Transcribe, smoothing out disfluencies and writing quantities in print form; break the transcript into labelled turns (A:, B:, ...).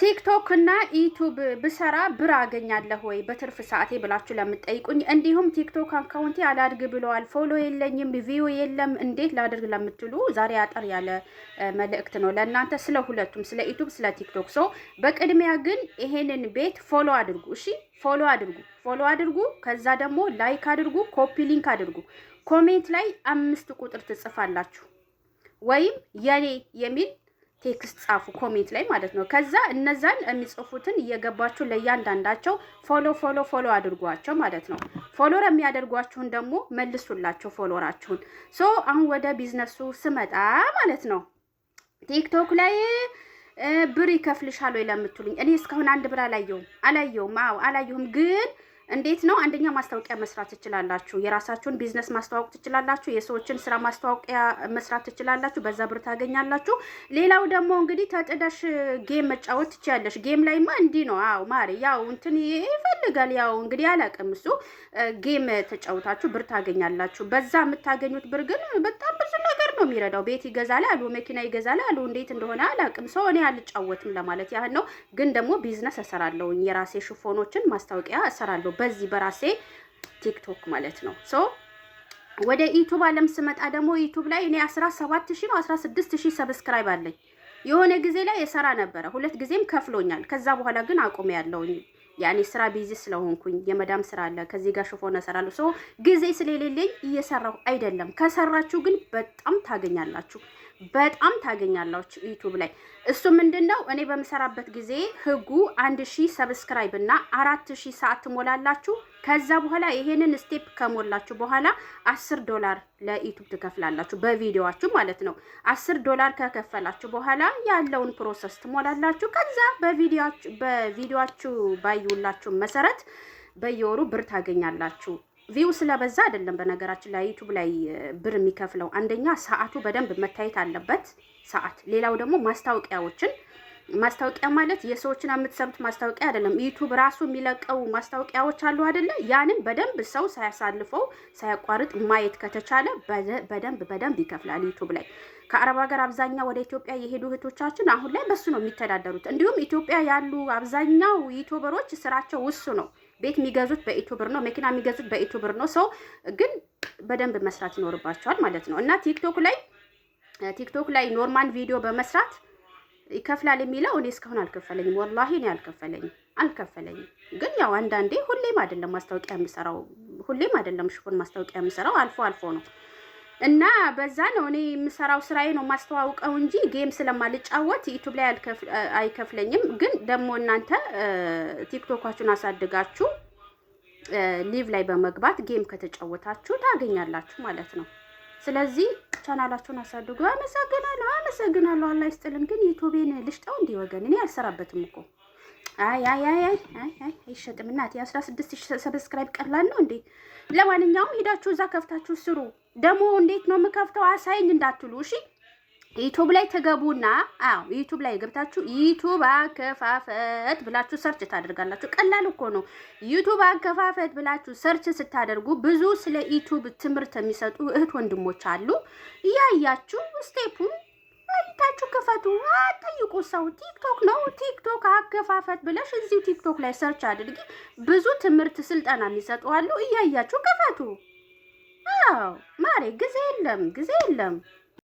A: ቲክቶክ እና ዩቱብ ብሰራ ብር አገኛለሁ ወይ በትርፍ ሰዓቴ ብላችሁ ለምትጠይቁኝ፣ እንዲሁም ቲክቶክ account ኤ አላድግ ብለዋል፣ follow የለኝም፣ view የለም፣ እንዴት ላድርግ ለምትሉ ዛሬ አጠር ያለ መልእክት ነው ለእናንተ ስለ ሁለቱም፣ ስለ ዩቱብ፣ ስለ ቲክቶክ። So በቅድሚያ ግን ይሄንን ቤት follow አድርጉ። እሺ፣ follow አድርጉ፣ follow አድርጉ። ከዛ ደግሞ like አድርጉ፣ copy link አድርጉ። Comment ላይ 5 ቁጥር ትጽፋላችሁ ወይም የኔ የሚል text ጻፉ comment ላይ ማለት ነው። ከዛ እነዛን የሚጽፉትን እየገባችሁ ለእያንዳንዳቸው follow follow follow አድርጓቸው ማለት ነው። Follow የሚያደርጓችሁን ደግሞ መልሱላቸው follow ኣችሁን። So አሁን ወደ ቢዝነሱ ስመጣ ማለት ነው፣ ቲክቶክ ላይ ብር ይከፍልሻል ወይ ለምትሉኝ፣ እኔ እስካሁን አንድ ብር አላየሁም፣ አላየሁም። አዎ፣ አላየሁም። ግን እንዴት ነው? አንደኛ ማስታወቂያ መስራት ትችላላችሁ። የራሳችሁን ቢዝነስ ማስተዋወቅ ትችላላችሁ። የሰዎችን ስራ ማስታወቂያ መስራት ትችላላችሁ። በዛ ብር ታገኛላችሁ። ሌላው ደግሞ እንግዲህ ተጥደሽ game መጫወት ትችያለሽ። Game ላይማ እንዲህ ነው። አዎ ማሪ፣ ያው እንትን ይፈልጋል። ያው እንግዲህ አላውቅም፣ እሱ game ተጫውታችሁ ብር ታገኛላችሁ። በዛ የምታገኙት ብር ግን በጣም ብዙ ነገር ነው የሚረዳው። ቤት ይገዛል አሉ፣ መኪና ይገዛል አሉ። እንዴት እንደሆነ አላውቅም። So እኔ አልጫወትም ለማለት ያህል ነው። ግን ደግሞ ቢዝነስ እሰራለሁ። የራሴ ሽፎኖችን ማስታወቂያ እሰራለሁ በዚህ በራሴ ቲክቶክ ማለት ነው። So ወደ ዩቱብ አለም ስመጣ ደግሞ ዩቱብ ላይ እኔ 17 ሺህ ነው 16 ሺህ subscribe አለኝ። የሆነ ጊዜ ላይ የሰራ ነበረ። ሁለት ጊዜም ከፍሎኛል። ከዛ በኋላ ግን አቁሜያለሁኝ። ያኔ ስራ busy ስለሆንኩኝ፣ የመዳም ስራ አለ፣ ከዚህ ጋር ሽፎን እሰራለሁ። So ጊዜ ስለሌለኝ እየሰራሁ አይደለም። ከሰራችሁ ግን በጣም ታገኛላችሁ፣ በጣም ታገኛላችሁ ዩቱብ ላይ። እሱ ምንድን ነው፣ እኔ በምሰራበት ጊዜ ህጉ 1000 subscribe እና 4000 ሰዓት ትሞላላችሁ። ከዛ በኋላ ይሄንን step ከሞላችሁ በኋላ 10 ዶላር ለዩቱብ ትከፍላላችሁ፣ በቪዲዮአችሁ ማለት ነው። 10 ዶላር ከከፈላችሁ በኋላ ያለውን process ትሞላላችሁ። ከዛ በቪዲዮአችሁ ባዩላችሁ መሰረት በየወሩ ብር ታገኛላችሁ። View ስለበዛ አይደለም በነገራችን ላይ ዩቱብ ላይ ብር የሚከፍለው። አንደኛ ሰዓቱ በደንብ መታየት አለበት ሰዓት። ሌላው ደግሞ ማስታወቂያዎችን፣ ማስታወቂያ ማለት የሰዎችን የምትሰሩት ማስታወቂያ አይደለም። ዩቱብ ራሱ የሚለቀው ማስታወቂያዎች አሉ አይደለ? ያንን በደንብ ሰው ሳያሳልፈው፣ ሳያቋርጥ ማየት ከተቻለ በደንብ በደንብ ይከፍላል ዩቱብ ላይ። ከአረብ ሀገር አብዛኛው ወደ ኢትዮጵያ የሄዱ እህቶቻችን አሁን ላይ በሱ ነው የሚተዳደሩት። እንዲሁም ኢትዮጵያ ያሉ አብዛኛው ዩቱበሮች ስራቸው እሱ ነው። ቤት የሚገዙት በዩቱብ ነው። መኪና የሚገዙት በዩቱብ ነው። So ግን በደንብ መስራት ይኖርባቸዋል ማለት ነው። እና ቲክቶክ ላይ normal ቪዲዮ በመስራት ይከፍላል የሚለው እኔ እስካሁን አልከፈለኝም። ወላሂ እኔ አልከፈለኝም፣ አልከፈለኝም። ግን ያው አንዳንዴ፣ ሁሌም አይደለም ማስታወቂያ የምሰራው፣ ሁሌም አይደለም ሽፎን ማስታወቂያ የምሰራው፣ አልፎ አልፎ ነው። እና በዛ ነው እኔ የምሰራው፣ ስራዬ ነው ማስተዋውቀው እንጂ game ስለማልጫወት ዩቱብ ላይ አይከፍለኝም። ግን ደግሞ እናንተ ቲክቶካችሁን አሳድጋችሁ live ላይ በመግባት game ከተጫወታችሁ ታገኛላችሁ ማለት ነው። ስለዚህ ቻናላችሁን አሳድጉ። አመሰግናለሁ፣ አመሰግናለሁ። አላህ ይስጥልን። ግን ዩቱቤን ልሽጠው እንዲህ ወገን? እኔ አልሰራበትም እኮ። አይ አይ አይ አይ አይ አይ፣ አይሸጥም እናቴ። 16 ሺህ subscribe ቀላል ነው እንዴ? ለማንኛውም ሄዳችሁ እዛ ከፍታችሁ ስሩ። ደግሞ እንዴት ነው የምከፍተው አሳይኝ እንዳትሉ እሺ። ዩቱብ ላይ ትገቡና፣ አዎ፣ ዩቱብ ላይ ገብታችሁ ዩቱብ አከፋፈት ብላችሁ search ታደርጋላችሁ። ቀላል እኮ ነው። ዩቱብ አከፋፈት ብላችሁ search ስታደርጉ ብዙ ስለ ዩቱብ ትምህርት የሚሰጡ እህት ወንድሞች አሉ። እያያችሁ step ኡን አይታችሁ ክፈቱ። አትጠይቁ ሰው። ቲክቶክ ነው፣ ቲክቶክ አከፋፈት ብለሽ እዚሁ ቲክቶክ ላይ search አድርጊ። ብዙ ትምህርት ስልጠና የሚሰጡ አሉ። እያያችሁ ክፈቱ። አዎ ማሬ፣ ጊዜ የለም፣ ጊዜ የለም።